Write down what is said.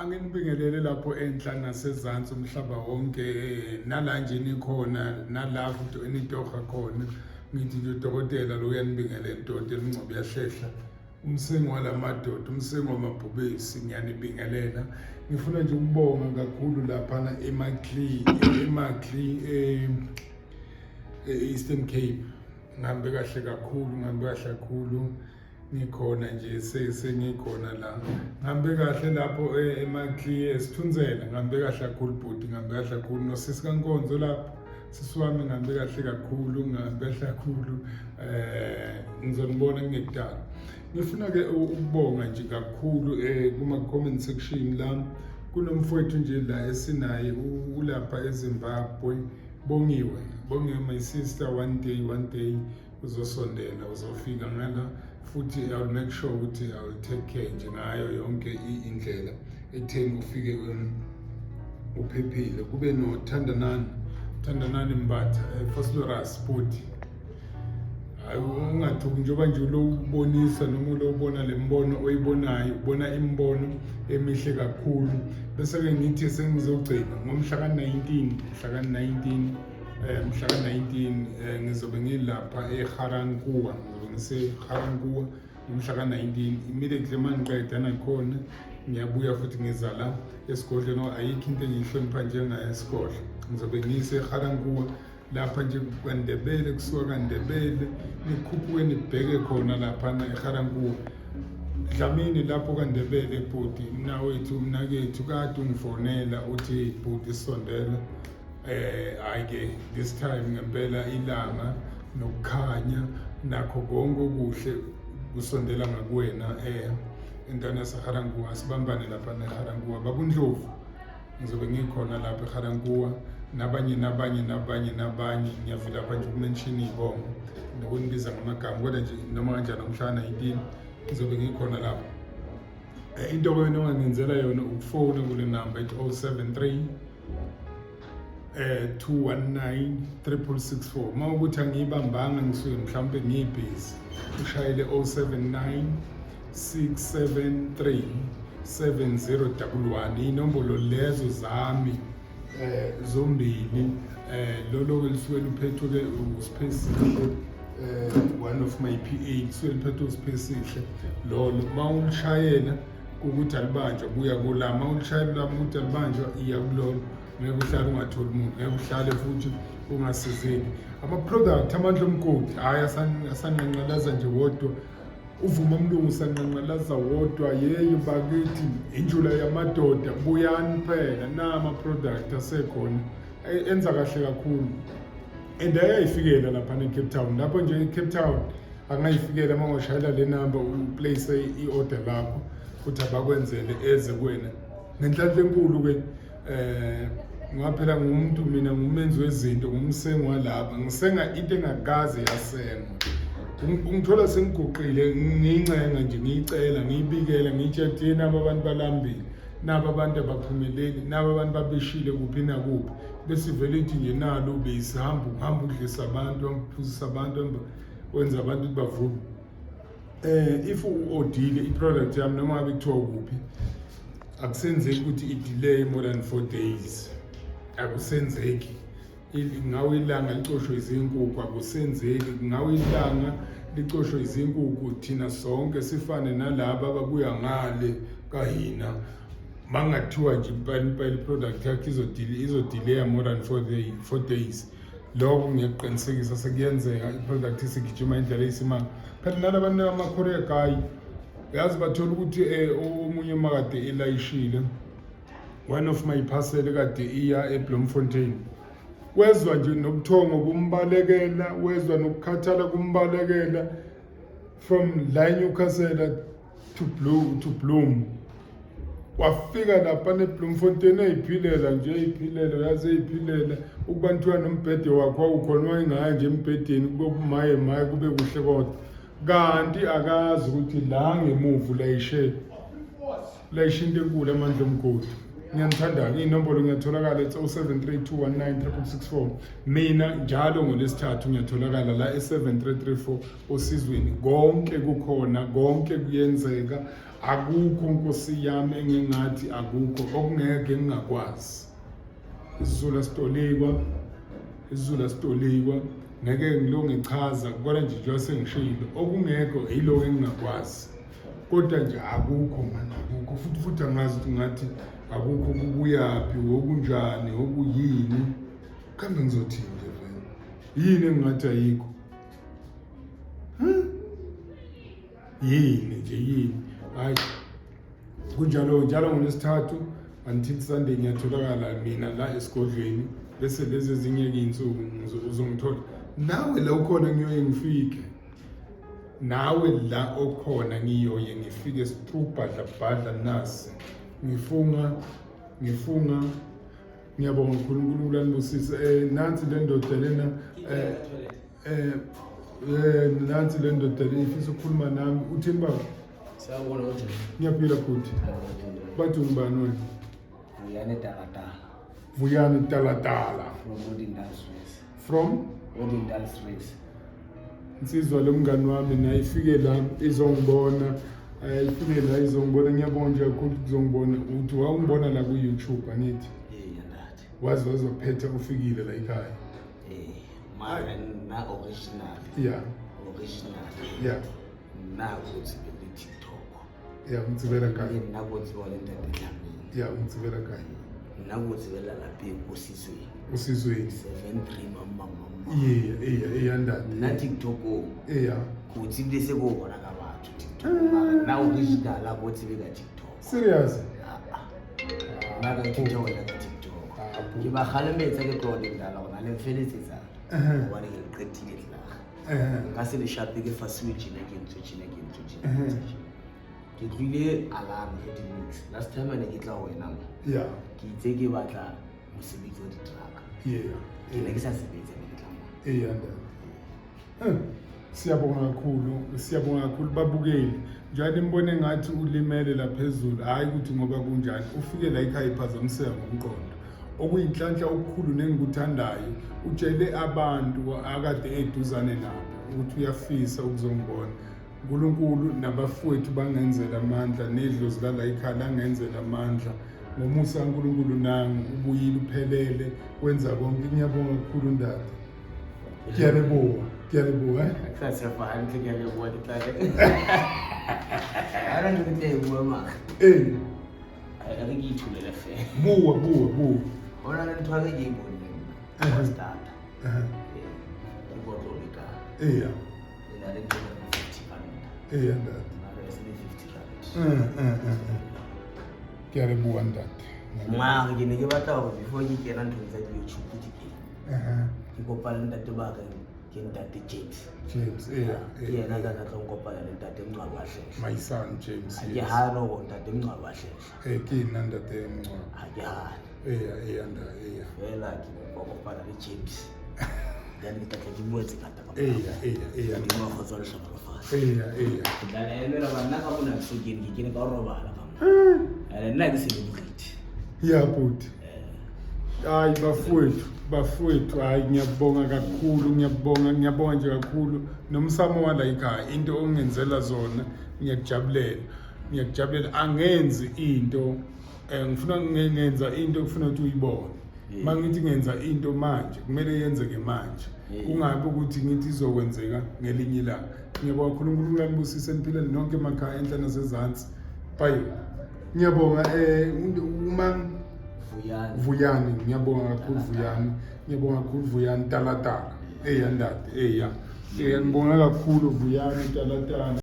Anginibingelele lapho enhla nasezansi umhlaba wonke, nala nje nikhona, nala futhi enitoha khona. Ngithi nje udokotela lo uyanibingelela, udokotela uNgcobo uyahlehla, umsengi walamadoda, umsengi wamabhubesi, ngiyanibingelela. Ngifuna nje ukubonga kakhulu laphana eMaclean, eMaclean, e-Eastern Cape. Ngihambe kahle kakhulu, ngihambe kahle kakhulu. Ngikhona nje, sengikhona la. Ngihambe kahle lapho eMaclean, esithunzela. Ngihambe kahle kakhulu bhuti, ngihambe kahle kakhulu nosisi kaNkonzo lapho, sisi wami, ngihambe kahle kakhulu, ngihambe kahle kakhulu. Ngizonibona kungekudala. Ngifuna ke ukubonga nje kakhulu kuma comment section la. Kunomfowethu nje la esinaye, ulapha eZimbabwe, Bongiwe. Bongiwe, my sister, one day, one day uzosondela, uzofika ngala futhi. I will make sure ukuthi I will take care nje ngayo yonke indlela ekutheni ufike uphephile. Kube noThandanani, Thandanani Mbatha, Vosloorus. Bhuti, hayi, ungathuki njengoba nje ulo ubonisa noma ulo ubona le mbono oyibonayo, ubona imibono emihle kakhulu. Bese-ke ngithi sengizogcina ngomhla ka-19, mhla ka-19, mhla ka-19 ngizobe ngilapha eGarankuwa, ngizobe ngise-Garankuwa ngomhla ka-19. Immediately uma ngiqeda nakhona ngiyabuya futhi ngiza la esigodlweni. Ayikho into engiyihlonipha njengayo esigodlo. Ngizobe ngise-Garankuwa lapha nje kwaNdebele, kusuka kaNdebele nikhuphuke nibheke khona laphana eGarankuwa. Dlamini lapho kaNdebele, bhuti, mnawethu, mnakethu, kade ungifonela uthi, "Bhuti, sondela." Hayi ke, this time ngempela ilanga nokukhanya nakho konke okuhle kusondela ngakuwena endaweni yaseGarankuwa. Sibambane lapha neGarankuwa. Babundlovu, ngizobe ngikhona lapha eGarankuwa nabanye nabanye nabanye nabanye. Ngiyavilapha nje ukumenshini iy'bongo nokunibiza ngamagama, kodwa nje noma kanjani ngomhla 19 ngizobe ngikhona lapho. Into wena ongangenzela yona ukufona kule number ethi 073 219 3664. Uma ukuthi angiyibambanga, ngisuke mhlawumbe ngibhizi, ushayele 079 673 7011. Inombolo lezo zami zombili. Lolo ke lisuke luphethwe ke uSiphesihle, one of my PA, lisuke liphethwe uSiphesihle lolo. Uma ulishayela ukuthi alibanjwa, buya kula. Uma ulishayela lami ukuthi alibanjwa, iya kulolo. Ngeke uhlale ungatholi umuntu, ngeke uhlale futhi ungasizeki. Ama-product amandla omgodi, hhayi, asanqanqalaza nje wodwa. Uvuma umlungu usanqanqalaza wodwa. Yeyi bakithi, injula yamadoda, buyani phela na, ama-product asekhona, enza kahle kakhulu and ayayifikela laphana e-Cape Town. Lapho nje e-Cape Town angayifikela uma ungashayela le number, uplace i-order lakho ukuthi abakwenzele eze kuwena ngenhlanhla enkulu-ke. Ngoba phela ngumuntu mina, ngumenzi wezinto, ngumsengi walapha, ngisenga into engakaze yasengwa. Ungithola sengiguqile, ngiyincenga nje, ngiyicela, ngiyibikela, ngiyitshela ukuthi nabo abantu balambile, nabo abantu abaphumeleli, nabo abantu babishile kuphi nakuphi. Bese vele ithi nje nalo ubisi, hamba uhamba udlisa abantu, hamba uphuzisa abantu, hamba wenza abantu ukuthi bavume. If u-odile i-product yami, noma ngabe kuthiwa kuphi, akusenzeki ukuthi i-delay more than 4 days, akusenzeki. Ngawo ilanga licoshwe izinkukhu, akusenzeki. Ngawo ilanga licoshwe izinkukhu, thina sonke sifane nalaba ababuya ngale kahina. Mangathiwa nje impela impela i-product yakho izodelaya more than 4 days, lokho ngiyakuqinisekisa sekuyenzeka. I-product isigijima indlela eyisimanga phela. Nalabantu ama-courier guy, yazi, bathola ukuthi omunye makade elayishile one of my parcel kade iya eBloemfontein, wezwa nje nobuthongo kumbalekela, wezwa nokukhathala kumbalekela from la eNewcastle to Bloem. Wafika lapha neBloemfontein eyiphilela nje, eyiphilela, uyazi, eyiphilela ukuba nthiwa nombhede wakhe wawukhona, wayengaya nje embhedeni, kube kumaye maye, kube kuhle, kodwa kanti akazi ukuthi la ngemuva ulayishe into enkulu, amandla omgodi. Ngiyanithanda-ke, iy'nombolo ngiyatholakala, it's 0732196664. Mina njalo ngolwesithathu ngiyatholakala la e-7334 Osizweni. Konke kukhona, konke kuyenzeka, akukho nkosi yami engingathi akukho okungeke ngingakwazi. IsiZulu asitolikwa, isiZulu asitolikwa, ngeke ngilo ngichaza kodwa nje njengoba sengishilo, okungekho yiloko engingakwazi. Kodwa nje akukho mani, akukho futhi futhi angazi ukuthi ngathi akukho kubuyaphi, okunjani, okuyini. Kambe ngizothini nje vele? Yini engingathi ayikho? Yini nje yini? Hayi, kunjalo njalo ngolwesithathu until Sunday ngiyatholakala mina la esigodlweni, bese lezi ezinye-ke iy'nsuku uzongithola nawe la ukhona, ngiyoye ngifike nawe la okhona, ngiyoye ngifike sitrubhadla bhadla nasi ngifunga ngifunga. Ngiyabonga kakhulu, uNkulunkulu anibusise. Nansi le ndoda lena, nansi le ndoda le ifisa ukukhuluma nami. Uthini baba? Sawubona, kunjani? Ngiyaphila futhi. Bathi ungubani wena? Vuyani Talatala. Vuyani Talatala. From Odendaalsrus. From? Odendaalsrus. Insizwa lo mngani wami naye ifike la izongibona. Ifike la izongibona, ngiyabonga nje kakhulu kuzongibona. Uthi wawungibona la ku-YouTube, angithi? Eh, ndathi. Wazi wazophetha ufikile la ekhaya. Eh, mara na original. Original. Nna go tsebe le TikTok. Yeah, ngitsibela kae? Le nna go tseba le Ntate Dlamini. Yeah, ngitsibela kae? Nna go tsebela lapeng ko Sizweni. Usizweni. 73 mama mama. Yeah, ndate. Nna TikTok o. Yeah. Go tsebile se go bona ka batho TikTok. Mara nna original a go tsebe ka TikTok. Serious? Nna ka ithuta go ka TikTok. Ah, Ke ba kgalemetsa ke tloga le ndala gona le mfeletsetsa. Gobane ke le qetile tlaga. Nka se le shape ke fasiwe tjena, ke ntswe tjena, ke ntswe tjena, ke ntswe tjena. Ke tlohile alarm for 2 weeks. Last time ne ke tla ho wena mo. Ke itse ke batla mosebetsi wa di-truck. Ke ne ke sa sebetse ne ke tla mo. Eya ndate. Siyabonga kakhulu, siyabonga kakhulu babukeli. Njalo nimbone ngathi ulimele la phezulu, hayi ukuthi ngoba kunjani, ufike la ekhaya iphazamiseka ngomqondo. Okuyinhlanhla okukhulu nengikuthandayo, utshele abantu akade eduzane nabo ukuthi uyafisa ukuzongibona. uNkulunkulu nabafowethu bangenzela amandla, nedlozi lala ekhaya langenzela amandla. Ngomusa kaNkulunkulu nangu ubuyile uphelele, wenza konke. Ngiyabonga kakhulu ndade. Ke a leboha, ke a leboha. Eh? Ke tla tshepa hantle, ke a leboha, ke tla ha na ntho ke tla e bua mara. Re ke ithulele fela. Bua, bua, bua. Ho na le ntho ya ka ke e boneng nna. Wa starter. Ke botlo le ka. E na le ntho e reng R50. Eya ndate. Mara e se le R50. Ke a leboha ntate. Mara ke ne ke batla hore before ke kena nthong tsa di-YouTube di keng, ke kopane le ntate ba reng ke ntate James. James, eya. Ke yena ka tla tlo nkopanya le ntate Mncwabo a Hlehla. My son James. Ha ke hane hore ntate Mncwabo a Hlehla. Ke nna ntate Mncwabo. Ha ke hane. Eya, eya ntate, eya. Fela ke kopa kopana le James. Then ke tla tla ke bua tse ngata ka Eya, eya, eya. Modimo wa kgotsa le hlohonolofatse. Eya, eya. Ke tla le emela ba nna ka mona so ke ke ne ka robala ka mona. Ene nna ke celebrity. Ya bhuti. Hayi bafowethu, bafowethu, hayi ngiyabonga kakhulu, ngiyabonga, ngiyabonga nje kakhulu. Nomsamo wala ekhaya, into ongenzela zona ngiyakujabulela. Ngiyakujabulela. Angenzi into, ngifuna ngenza into okufuna ukuthi uyibone. Mangithi ngenza into manje, kumele yenzeke manje. Kungabi ukuthi ngithi izokwenzeka ngelinye ilanga. Ngiyabonga kakhulu, uNkulunkulu anibusise niphile nonke emakhaya enhla nasezansi. Bye. Ngiyabonga uma Vuyani. Vuyani, ngiyabonga kakhulu Vuyani. Ngiyabonga kakhulu Vuyani Talatala. Eya ndade, eya. Eya ngibonga kakhulu Vuyani Talatala.